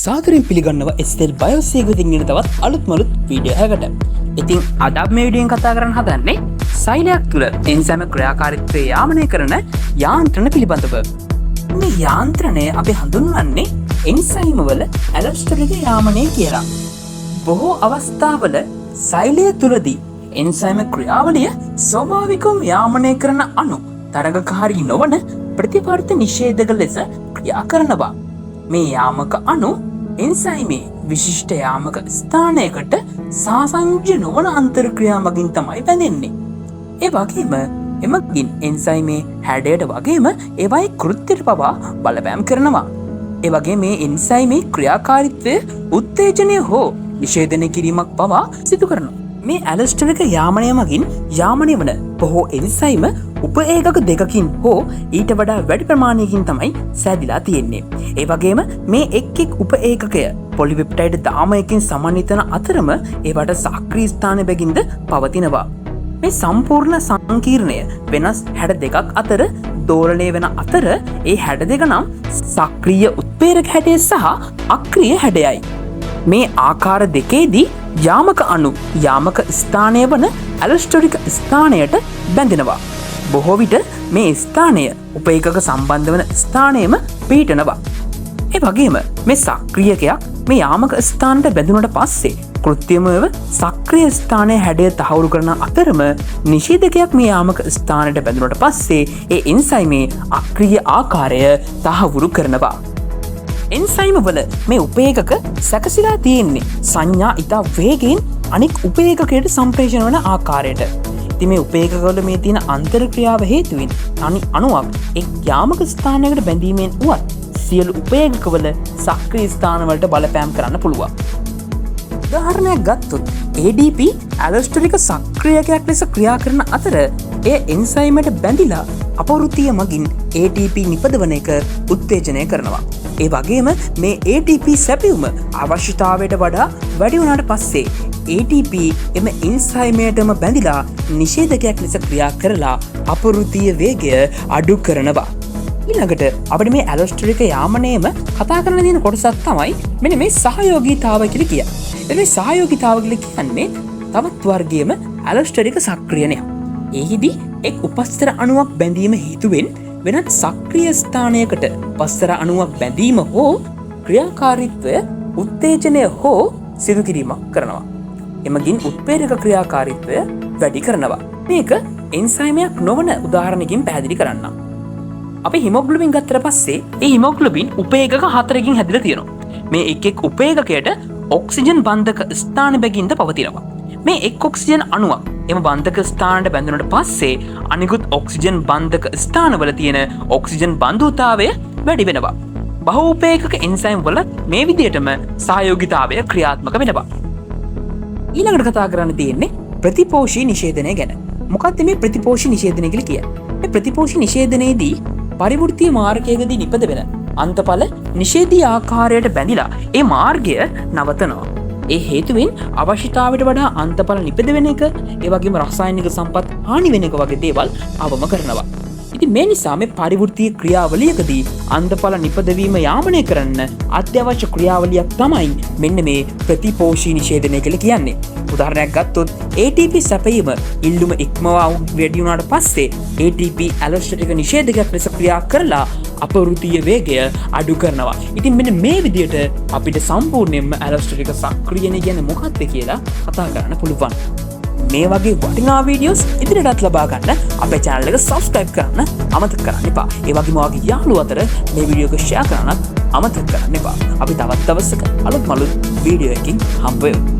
සාදරයෙන් පිළිගන්නවා SL බයෝසි එක වෙතින් එන තවත් අලුත්ම අලුත් වීඩියෝ එකකට. ඉතින් අද අපි මේ වීඩියෝෙන් කතා කරන්න හදන්නේ සෛලයක් තුළ එන්සයිම ක්‍රියාකාරීත්වය යාමනය කරන යාන්ත්‍රණ පිළිබඳව. මේ යාන්ත්‍රණය අපි හඳුන්වන්නේ එන්සයිම වල ඇලොස්ටරික යාමනය කියලා. බොහෝ අවස්ථාවල සෛලය තුළදී එන්සයිම ක්‍රියාවලිය ස්වාභාවිකවම යාමනය කරන අණු තරගකාරී නොවන ප්‍රතිවර්ත නිෂේධක ලෙස ක්‍රියා කරනවා. මේ යාමක අණු එන්සයිමේ විශිෂ්ට යාමක ස්ථානයකට සහසංයුජ්‍ය නොවන අන්තර්ක්‍රියා මගින් තමයි බැඳෙන්නේ. ඒ වගේම එමගින් එන්සයිමේ හැඩයට වගේම ඒවායේ කෘත්‍යයට පවා බලපෑම් කරනවා. ඒ වගේ මේ එන්සයිමේ ක්‍රියාකාරීත්වය උත්තේජනය හෝ නිෂේධනය කිරීමක් පවා සිදු කරනවා. මේ ඇලොස්ටරික යාමනය මගින් යාමනය වන බොහෝ එන්සයිම උප ඒකක දෙකකින් හෝ ඊට වඩා වැඩි ප්‍රමාණයකින් තමයි සෑදිලා තියෙන්නේ. ඒ වගේම මේ එක් එක් උප ඒකකය පොලිපෙප්ටයිඩ් දාමයකින් සමන්විත වන අතරම ඒවට සක්‍රීය ස්ථාන බැගින්ද පවතිනවා. මේ සම්පූර්ණ සංකීර්ණය වෙනස් හැඩ දෙකක් අතර දෝලනය වෙන අතර ඒ හැඩ දෙක නම් සක්‍රීය උත්ප්‍රේරක හැඩය සහ අක්‍රීය හැඩයයි. මේ ආකාර දෙකේදී යාමක අණු යාමක ස්ථානය වන ඇලොස්ටරික ස්ථානයට බැඳෙනවා. බොහෝ විට මේ ස්ථානය උප ඒකක සම්බන්ධ වන ස්ථානයම පිහිටනවා. ඒ වගේම මේ සක්‍රියකයක් මේ යාමක ස්ථානට බැඳුනට පස්සේ කෘත්‍රිමව සක්‍රිය ස්ථානය හැඩය තහවුරු කරන අතරම නිෂේධකයක් මේ යාමක ස්ථානයට බැඳුනට පස්සේ ඒ එන්සයිමේ අක්‍රීය ආකාරය තහවුරු කරනවා. එන්සයිම වල මේ උප ඒකක සැකසිලා තියෙන්නේ සංඥා ඉතා වේගයෙන් අනික් උප ඒකකයට සම්ප්‍රේෂණ වන ආකාරයට. ඉතින් මේ උප ඒකකවල මේ තියෙන අන්තර්ක්‍රියාව හේතුවෙන් තනි අණුවක් එක් යාමක ස්ථානයකට බැඳීමෙන් වුවත් සියලු උප ඒකකවල සක්‍රීය ස්ථානවලට බලපෑම් කරන්න පුළුවන්. උදාහරණයක් ගත්තොත් ADP ඇලොස්ටරික සක්‍රියකයක් ලෙස ක්‍රියා කරන අතර එය එන්සයිමට බැඳිලා අපවෘත්තීය මගින් ATP නිපදවන එක උත්තේජනය කරනවා. ඒ වගේම මේ ATP සැපයුම අවශ්‍යතාවයට වඩා වැඩි වුණාට පස්සේ ATP එම එන්සයිමයටම බැඳිලා නිෂේධකයක් ලෙස ක්‍රියා කරලා අපවෘත්තීය වේගය අඩු කරනවා. ඊළඟට අපිට මේ ඇලොස්ටරික යාමනයේම කතා කරන්න තියෙන කොටසක් තමයි මෙන්න මේ සහයෝගීතාව කියලා කියන්නේ. මේ සහයෝගීතාව කියලා කියන්නේ තවත් වර්ගයේම ඇලොස්ටරික සක්‍රියනයක්. එහිදී එක් උපස්තර අණුවක් බැඳීම හේතුවෙන් වෙනත් සක්‍රිය ස්ථානයකට උපස්තර අණුවක් බැඳීම හෝ ක්‍රියාකාරීත්වය උත්තේජනය හෝ සිදු කිරීමක් කරනවා. එමගින් උත්ප්‍රේරක ක්‍රියාකාරීත්වය වැඩි කරනවා. මේක එන්සයිමයක් නොවන උදාහරණකින් පැහැදිලි කරන්නම්. අපි හිමොග්ලොබින් ගත්තට පස්සේ ඒ හිමොග්ලොබින් උප ඒකක හතරකින් හැදිලා තියෙනවා. මේ එක් එක් උප ඒකකයට ඔක්සිජන් බන්ධක ස්ථාන බැගින්ද පවතිනවා. මේ එක් ඔක්සිජන් අණුවක් එම බන්ධක ස්ථානට බැඳුනට පස්සේ අනිකුත් ඔක්සිජන් බන්ධක ස්ථානවල තියෙන ඔක්සිජන් බන්ධුතාවය වැඩි වෙනවා. බහූප ඒකක එන්සයිම් වල මේ විදිහටම සහයෝගිතාවය ක්‍රියාත්මක වෙනවා. ඊළඟට කතා කරන්න තියෙන්නේ ප්‍රතිපෝෂී නිෂේධනය ගැන. මොකක්ද මේ ප්‍රතිපෝෂී නිෂේධනය කියලා කියන්නේ? මේ ප්‍රතිපෝෂී නිෂේධනයේදී පරිවෘත්තීය මාර්ගයකදී නිපද වෙන අන්තඵල නිෂේධී ආකාරයට බැඳිලා ඒ මාර්ගය නවතනවා. ඒ හේතුවෙන් අවශ්‍යතාවයට වඩා අන්තඵල නිපද වෙන එක, ඒ වගේම රසායනික සම්පත් හානි වෙන එක වගේ දේවල් අවම කරනවා. ඉතින් මේ නිසා මේ පරිවෘත්තීය ක්‍රියාවලියකදී අන්තඵල නිපදවීම යාමනය කරන්න අත්‍යවශ්‍ය ක්‍රියාවලියක් තමයි මෙන්න මේ ප්‍රතිපෝෂී නිෂේධනය කියලා කියන්නේ. උදාහරණයක් ගත්තොත් ATP සැපයීම ඉල්ලුම ඉක්මවා වැඩි වුණාට පස්සේ ATP ඇලොස්ටරික නිෂේධකයක් ලෙස ක්‍රියා කරලා අපවෘත්තීය වේගය අඩු කරනවා. ඉතින් මෙන්න මේ විදිහට අපිට සම්පූර්ණයෙන්ම ඇලොස්ටරික සක්‍රියනය කියන්නේ මොකක්ද කියලා කතා කරන්න පුළුවන්. මේ වගේ වටිනා වීඩියෝස් ඉදිරියටත් ලබා ගන්න අපේ channel එක subscribe කරන්න අමතක කරන්න එපා. ඒ වගේම ඔයාගේ යාළුවෝ අතර මේ වීඩියෝ එක share කරන්නත් අමතක කරන්න එපා. අපි තවත් දවසක අලුත්ම අලුත් වීඩියෝ එකකින් හම්බ වෙමු.